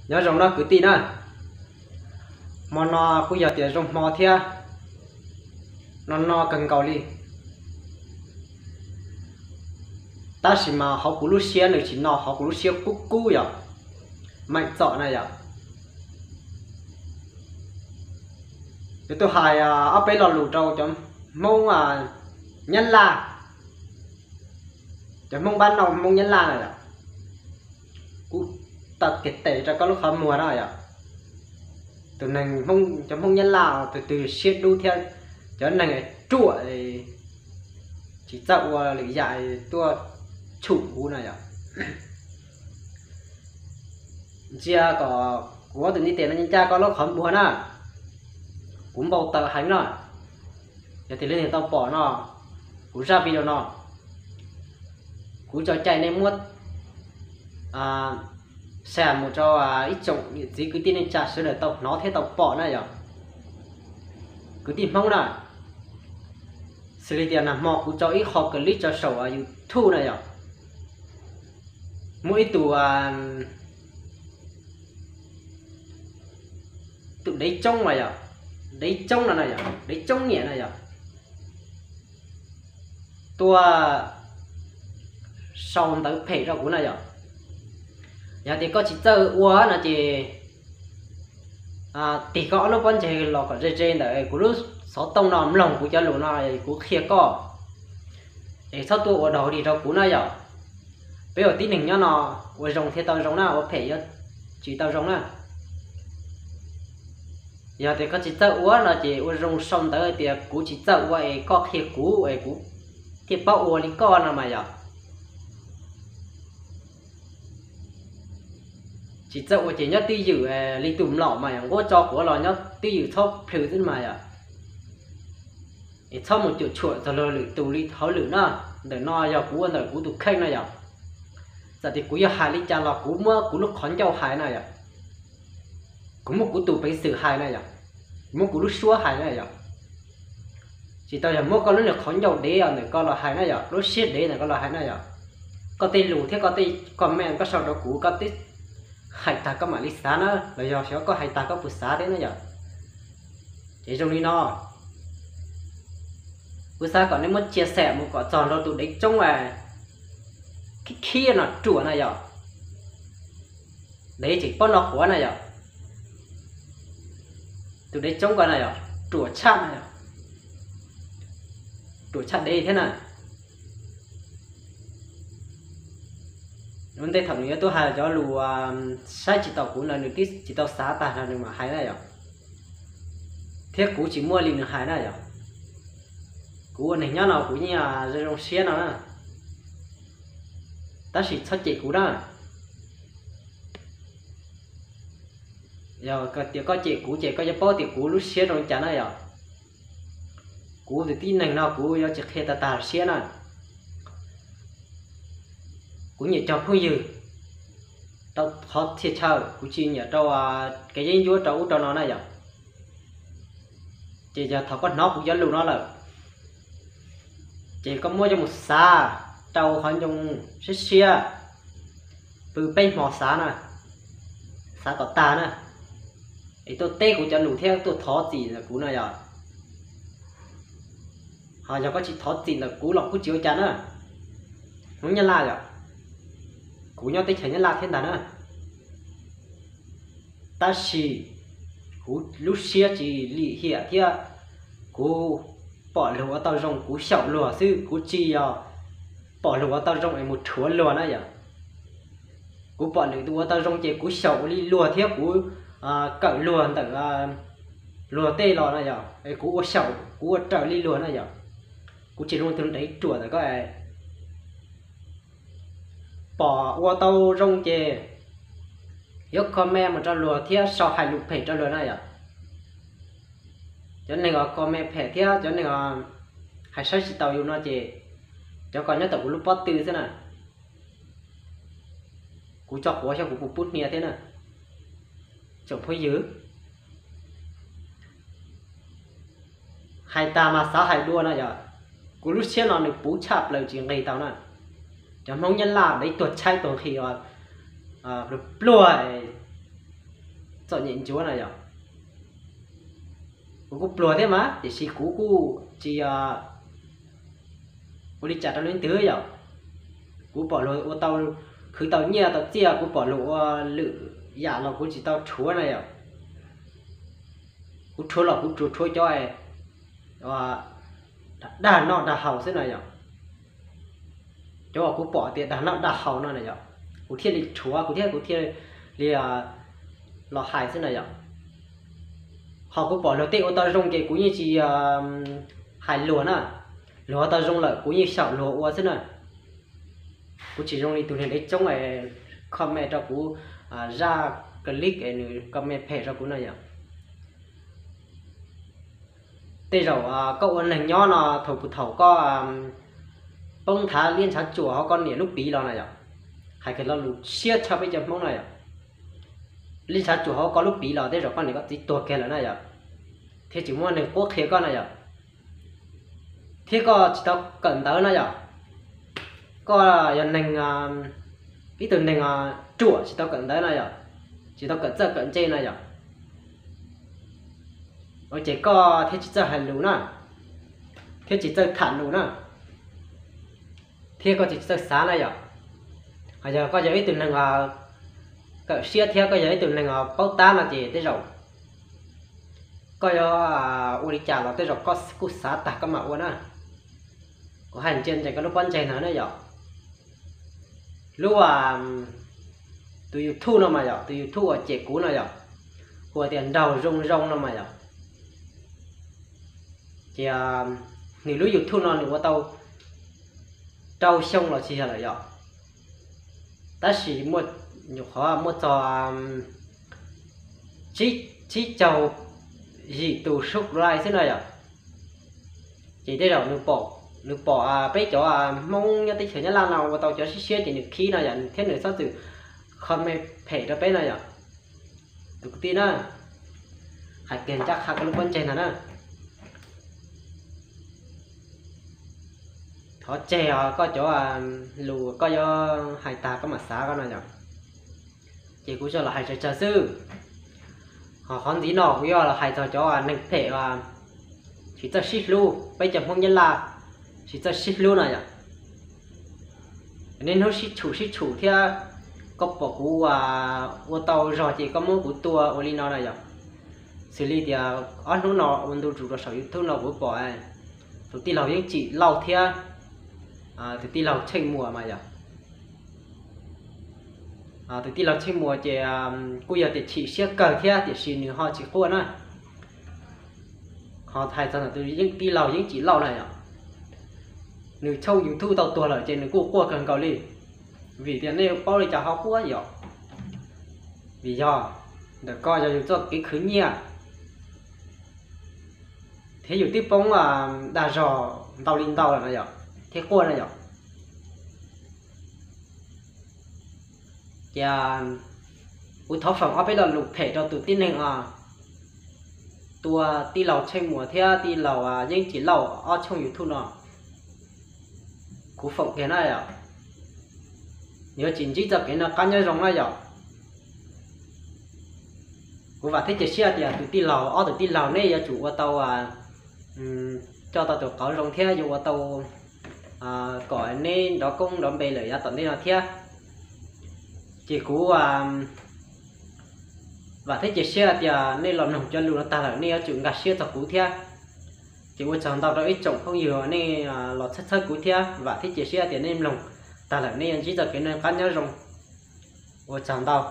Nyob zoo no kwv tij na, hmo no kuj yog tias zoo hmo thiab, no no kawg nkaus li. Tab sis mas hauv kuv lub siab nws tsis no, hauv kuv lub siab kub kub yom, meem txom na yom. Yuav tuaj hais ob peb lo lus rau cov Hmoob Nyab Laj, cov Hmoob npab noj Hmoob Nyab Laj na yom. Kuv tau kiag tes rau koj lub qhov muag na yom. Tus neeg, cov Hmoob Nyab Laj tus twg siab dub thiab cov neeg ruam tsis txawj ua lwm yam tuaj tshum kuv na yom. Ntsia kom kuv tus ntiv tes no ncaj koj lub qhov muag na. Kuv npau taws heev no. Yog tias leej twg tau pom no, kuv zaj video no, kuv tso cai nej muab share mus rau ib tsoom niam txiv kwv tij neej tsa sawv daws tau hnov thiab tau pom na yom. Kwv tij Hmoob na, xws li tias nag hmo kuv tso ib qho clip tso saum YouTube na yom, muaj ib tug tus dev tsoob mas yom, dev tsoob no na yom, dev tsoob niam na yom, tuaj sau ntawv phem rau kuv na yom. Yog tias koj tsis txawj ua no ces tig koj ob lub pob ntseg los kom ze ze ntawm kuv lub xov tooj no mloog kuv cov lus no kuv qhia koj, es txhob tuaj ua dog dig rau kuv na yom. Peb ua tib neeg nyob no, ua zoo thiaj tau zoo na, ua phem yuav tsis tau zoo na. Yog tias koj tsis txawj ua no ces ua zoo sau ntawv tias kuv tsis txawj ua es koj qhia kuv es kuv thiaj paub ua li koj no mas yom. Tsis txawj ua ces nyob twj ywm li tus mlom mas yom, nquab tso quav los nyob twj ywm txhob plhws xwb mas yom. Es txhob mus cuam tshuam txog luag lwm tus li hauj lwm na. Ntawm no yog kuv ua ntawm kuv tus kheej na yom. Txawm tias kuv yog hais li cas los kuv muab kuv lub qhov ncauj hais na yom. Kuv muab kuv tus peev xwm hais na yom. Kuv muab kuv lub suab hais na yom. Tsis tau yog muab koj lub niag qhov ncauj dev ntawm koj los hais na yom, lub siab dev ntawm koj los hais na yom. Koj tej lus thiab koj tej comment koj sau rau kuv, koj twb hais tag koj mam li xav na, los yog xyov koj hais tag koj puas xav thiab na yom. Ces zoo li no, kuv xav kom nej muab chia sẻ mus kom txog rau tus dev tsoob khib khib no ruam na yom. Dev tseem paub no quav na yom. Tus dev tsoob ko na yom, ruam tshaj na yom, ruam tshaj dev thiab na. Ua ntej thaum nws yuav tuaj hais cov lus saib tsis taus kuv no nws twb tsis tau xav tag no nws mam hais na yom. Thiab kuv tsis muaj li nws hais na yom. Kuv ua neeg nyob no kuv yeej zoo zoo siab no na. Tab sis txhob cem kuv na. Yog tias koj cem kuv ces koj yuav paub tias kuv lub siab zoo li cas na yom. Kuv tus tib neeg no kuv yuav tsis qhia tag tag siab na. Kuv nyiam cog phooj ywg rau qhov txhia chaw, kuv tsis nyiam rau kev yeeb ncuab rau ub rau no na yom. Ces yog thaum koj hnov kuv cov lus no lawm, ces koj muab coj mus xav rau qhov ncoo siab siab, pw peb hmo xav na, xav kom tag na, es tuaj teb kuv cov lus thiab tuaj thov txim ntawm kuv no yom. Ho yog koj tsis thov txim ntawm kuv los kuj tsis ua cas na. Hmoob Nyab Laj yom, kuv nyob teb chaws Nyab Laj thiab ntag na. Tab sis kuv lub siab tsis lim hiam thiab kuv pom luag ua tau zoo kuv xyaum luag xwb, kuv tsis yog pom luag ua tau zoo es mus rhuav luag na yom. Kuv pom lwm tus ua tau zoo ces kuv xyaum ua li luag thiab kuv kawm luag ntawm luag tej los na yom, es kuv ua xyaum kuv ua raws li luag na yom. Kuv tsis zoo tus ntev ruam ntawm koj pom ua tau zoo ces yuav comment mus rau luag thiab sau hais lus phem rau luag na yom. Cov neeg uas comment phem thiab cov neeg hais saib tsis taus yus no ces cov ko nyob tom kuv lub pob tw xwb na. Kuv tso quav xyov kuv puas pub hnia thiab na. Tsoom phooj ywg, hais tag mas xav hais dua na yom. Kuv lub siab no nws puv tshaj plaws tsis nqis tau na. Cov Hmoob Nyab Laj dev tuag tshaib tuag nqhis pluag pluag, txom nyem ntsuav na yom. Kuv kuj pluag thiab mas tiam sis kuv kuj tsis ua li cas rau leej twg yom. Kuv pom luag ua tau, khwv tau nyiaj tau txiaj, kuv pom luag ua lwm yam los kuv tsis tau rhuav na yom. Kuv rhuav los kuv tsuas rhuav cov dag noj dag haus xwb na yom. Cov uas kuv pom tias dag noj dag haus no na yom, kuv thiaj li rhuav, kuv thiaj, kuv thiaj li los hais xwb na yom. Ho kuv pom luag tej ua tau zoo ces kuv yeej tsis hais luag na. Luag ua tau zoo lawm kuv yeej xyaum luag ua xwb na. Kuv tsis zoo li tus niag dev tsoob comment rau kuv zaj clip es nws comment phem rau kuv na yom. Tej zaum koj ua neeg nyob no thaum puag thaum koj poob nthav liab ntshav tsuam hauv koj niam lub piv los na yom, hais kiag lo lus siab tshaj peb cov Hmoob na yom, liab ntshav tsuam hauv koj lub piv los tej zaum koj niam koj txiv tuag kiag lawm na yom, thiab tsis muaj neeg qhuab qhia koj na yom, thiab koj tsis tau kawm ntawv na yom. Koj yog neeg, ib tug neeg ruam tsis tau kawm ntawv na yom, tsis tau kawm txawj kawm ntse na yom, ua ces koj thiaj tsis txawj hais lus na, thiab tsis txawj tham lus na, thiab koj tsis txawj xav na yom. Ho yog koj yog ib tug neeg kawm siab thiab koj yog ib tug neeg paub tab no ces tej zaum koj yuav ua li cas los tej zaum koj kuj xav tag koj mam ua na. Kuv hais ntsia ntsees koj lub pob ntseg no na yom. Lub tus YouTube no mas yom, tus YouTube uas cem kuv no yom, hu tias Nraug Zoo Zoo no mas yom, ces nws lub YouTube no nws ua tau rau xyoo los tsis yog lawm yom, tab sis nyuam qhuav muaj txog tsib caug yim tus subscribe xwb no yom. Ces tej zaum nws pom peb cov Hmoob nyob teb chaws Nyab Laj no ua tau cov siab siab ces nws khib no yom, thiab nws txhob txwm comment phem rau peb no yom. Tus kwv tij na, hais kiag ncaj qha koj lub pob ntseg ntag na. Thov tseg os, koj cov lus koj yuav hais tag koj mam xav koj no yom. Ces kuv tsuas los hais tsawg tsawg xwb. Ho qhov ntxiv no kuv yuav los hais txog cov neeg phem uas tsis txawj sib hlub, peb cov Hmoob Nyab Laj tsis txawj sib hlub no yom. Niaj hnub sib tshum sib tshum thiab, koj pom kuv ua tau zog ces koj muab kuv tua ua li no na yom. Xws li tias ob hnub no ua ntu zus rau saum YouTube no kuv pom tus tij laug Yeeb Tsim Lauj thiab tus tij laug Tsheej Muas mas yom. Tus tij laug Tsheej Muas ces kuj yog tias chim siab kawg thiab tiam sis nws ho tsis quaj na. Ho hais txog ntawm tus tij laug Yeeb Tsim Lauj na yom, nws tshooj YouTube tau tuag lawm ces nws kuj quaj kawg nkaus li. Vim tias nej paub li cas ho quaj yom, vim yog ntawm ko yog yus txoj kev khwv nyiaj thiab yus twb poob dag zog ntau li ntau lawm no yom, thiab quaj na yom. Ces kuv thov foom ob peb lo lus phem rau tus tib neeg tua tij laug Tsheej Muas thiab tij laug Yeeb Tsim Lauj ob tshooj YouTube no. Kuv foom kiag na yom, yuav tsis ntsib txoj kev noj qab nyob zoo na yom. Kuv vam thiab cia siab tias tus tij laug, ob tug tij laug neb yuav tsum ua tau, coj tau tus qauv zoo thiab yuav ua tau kom neb nrov koob nrov npe lawm yav tom ntej no thiab. Ces kuv vam thiab cia siab tias nej los mloog cov lus no tag lawm nej yuav tsum nkag siab txog kuv thiab. Ces ua tsaug ntau rau ib tsoom phooj ywg nej los txhawb txhawb kuv thiab, vam thiab cia siab tias nej mloog tag lawm nej yuav ntsib txoj kev noj qab nyob zoo. Ua tsaug ntau.